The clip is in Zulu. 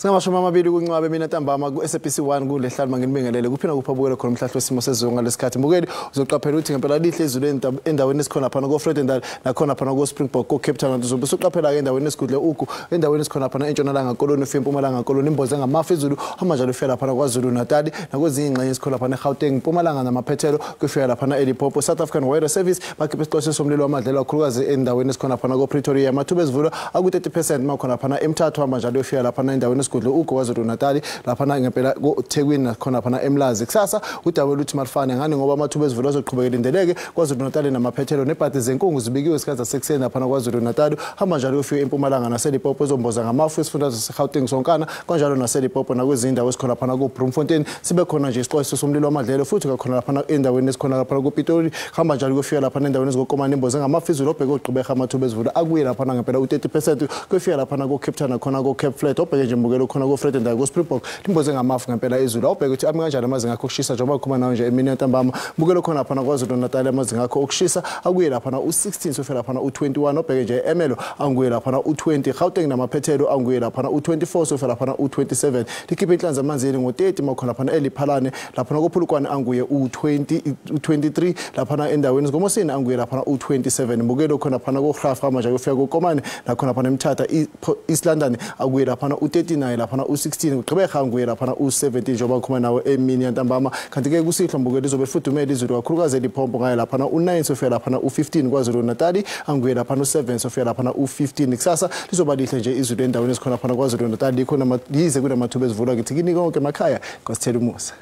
Singamashumi amabili kuNcwabe mina ntambama ku-SABC 1 kulehlanu manginibingelele kuphina kuphabukele khona umhlahlo wesimo sezulu ngalesikhathi. Mbukeli uzoqaphela ukuthi ngempela lihle izulu endaweni esikhona phana ko-Vredendal nakhona phana ko-Springbok ko-Cape Town. Uzobe usuqaphela-ke endaweni esigudle ugu endaweni esikhona phana entshonalanga koloni ufike empumalanga koloni imboze ngamafu izulu hamba njalo ufika laphana KwaZulu Natal nakwezinye ingxenye esikhona phana eGauteng Mpumalanga namaphethelo kufika laphana eLimpopo. South African Weather Service bakhiphe isixwayiso somlilo wamadlelo kakhulukazi endaweni esikhona phana ko-Pretoria. Amathuba ezivula aku-30% makhona phana eMthatha hamba njalo ufika laphana endaweni esigudle ugu KwaZulu Natal laphana ngempela koThekwini nakhona phana eMlazi. Kusasa udaba luthi malifane ngani ngoba amathuba ezivula azoqhubeka lindeleke KwaZulu Natal namaphethelo nebhadi zenkungu zibikiwe isikhathi sasekuseni laphana KwaZulu Natal hamba njalo ufike eMpumalanga naseLimpopo ezomboza ngamafu isifundazwe seGauteng sonkana kanjalo naseLimpopo nakwezinye indawo esikhona phana kuBloemfontein. Sibe khona nje isixwayiso somlilo wamadlelo futhi kakhona laphana endaweni esikhona laphana kuPitori hamba njalo kufika laphana endaweni ezikokomani imboze ngamafu izulu obheke ogqibeka amathuba ezivula akuye laphana ngempela u-30% kufika laphana ko-Cape Town nakhona ko-Cape Flat obheke nje mbukelo khona ko-Vredendal ko-Springbok limboze ngamafu ngempela izulu. Awubheke ukuthi ami kanjani amazinga akho okushisa njengoba kukhuluma nawe nje emini yantambama. Mbukelo khona laphana KwaZulu Natal amazinga akho okushisa akuye laphana u-16 sofika laphana u-21 obheke nje eMelo anguye laphana u-20 Gauteng namaphethelo anguye laphana u-24 sofika laphana u-27 likhiphe inhlanzi amanzini ngo-30 makhona laphana eLiphalane laphana koPhulukwane anguye u-20 u-23 laphana endaweni zikoMosini anguye laphana u-27 mbukelo khona laphana koGraaf hamba nje kufika koKomane nakhona laphana eMthatha East London akuye laphana u-39 laphana u-16 uGqeberha anguye laphana u-17 njengoba ngikhuluma nawe emini yantambama. Kanti-ke kusihlwa mbukelo izobe lifudumele izulu kakhulukazi eLimpopo ngaye laphana u-9 sofika laphana u-15 KwaZulu Natal anguye laphana u-7 sofika laphana u-15. Kusasa lizoba lihle nje izulu endaweni esikhona laphana KwaZulu Natal likhona yize kunamathuba ezivula ngithi kini konke emakhaya kwasithela umusa.